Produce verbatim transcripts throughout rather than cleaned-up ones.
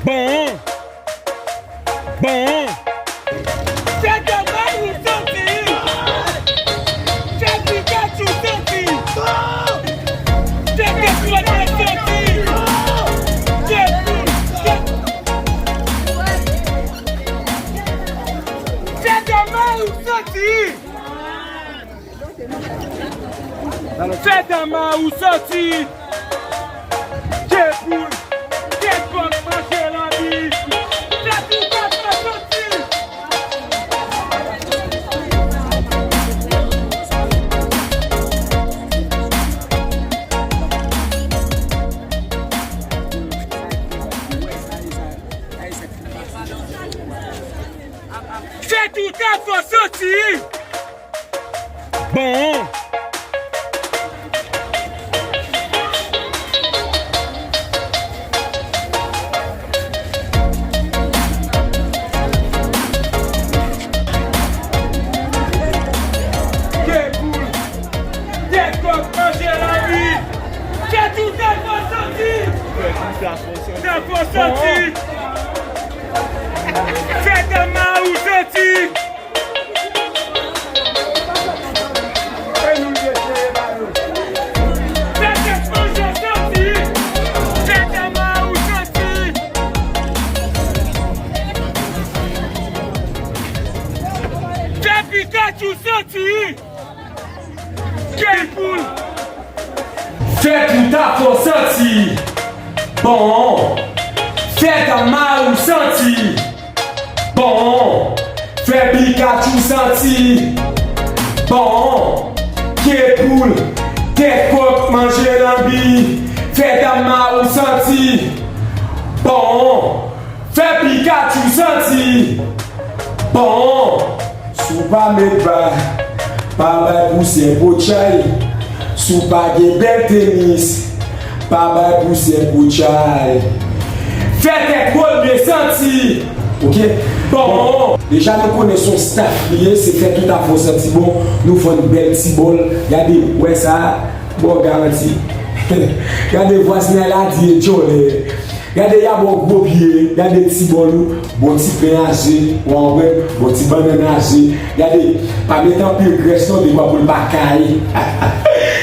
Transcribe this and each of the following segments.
Bon! Bon! Fè Dama ou santi! Fè Pikachu santi! Fè Kèt Kòk santi! Fè, fè, fè Dama ou santi! Fè Dama ou santi! Ke poul, ke kòk manje lanbi! Fè tout sa fè santi! Fè tout sa fè santi! Bon! Ke poul, ke kòk manje lanbi, fè tout sa fè santi! Fè tout sa fè santi! Fè Dama ou santi! Fè Kèt Kòk santi! Fè Dama ou santi! Fè Pikachu santi! Ke poul! Fè tout afè w santi. Bon. Fè Dama ou santi. Bon. Fè Pikachu santi. Bon. Ke poul, ke kòk manje lanbi. Fè Dama ou santi. Bon. Fè Pikachu santi. Bon. Si w pa met ba, pa bay pousyè potchay. Si w pa gen bèl tenis, pa bay pousyè potchay. Fè tèt wòl byen santi. Oke? Bon. Deja nou konnen se yon staff li ye, se fè tout afè w santi bon. Nou vann bèl ti bòl. Gade, w wè sa, bon garanti. Gade vwazinay la di e djòlè. Gade y a ba w gwo pye, gade ti bòl ou, bon ti pen a ze, w a wè, bon ti bannann a ze. Gade, pa met anpil grès non, dekwa pou l pa kay.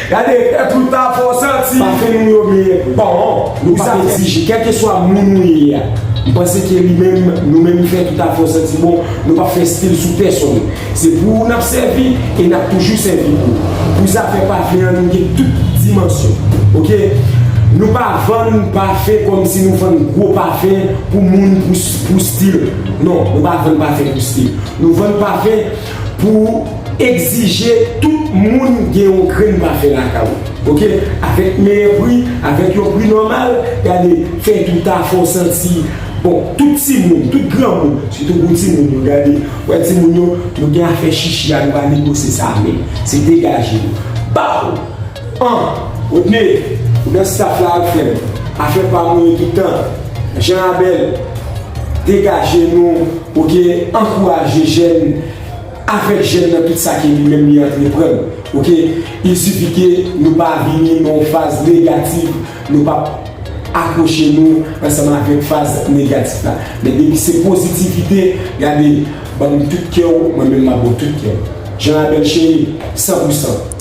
Gade, fè tout afè w santi. Pafen nou yo meyè. Bon, nou p ap egzije, kèlkeswa moun ou ye a. M panse ke li menm, nou menm fè tout afè w santi bon, nou p ap fè stil sou pèsonn. Se pou ou n ap sèvi e n ap toujou sèvi pou ou. Pou zafè pafen an, nou gen tout dimansyon. Oke? Nou pa vann pafen kòmsi nou vann gwo pafen pou moun, pou, pou stil. Non, nou pa vann pafen pou stil. Nou vann pafen pou egzije tout moun gen yon grenn pafen lakay ou. Oke? Avèk meyè pri, avèk yon pri nòmal, gade, fè tout afè w santi. Bon, tout timoun, tout granmoun, sitou pou timoun yo, gade, wè timoun yo, nou gen afè chichi a, nou pa negosye sa menm. Se degaje nou. Baw! An, Rodney, ou nan staff la ak frè m. Afè pa mouye tout tan. Jean Abel, degaje nou, oke, ankouraje jèn, avèk jèn nan tout sa ke li menm li antreprann. Oke, il suffit ke nou pa vini nan yon faz negatif, nou pa akwoche nou ansanm avèk faz negatif la. Men depi se pozitivite, gade, ban m tout kè w, mwen menm m ap ba w tout kè m. Jean Abel cheri, san pou san.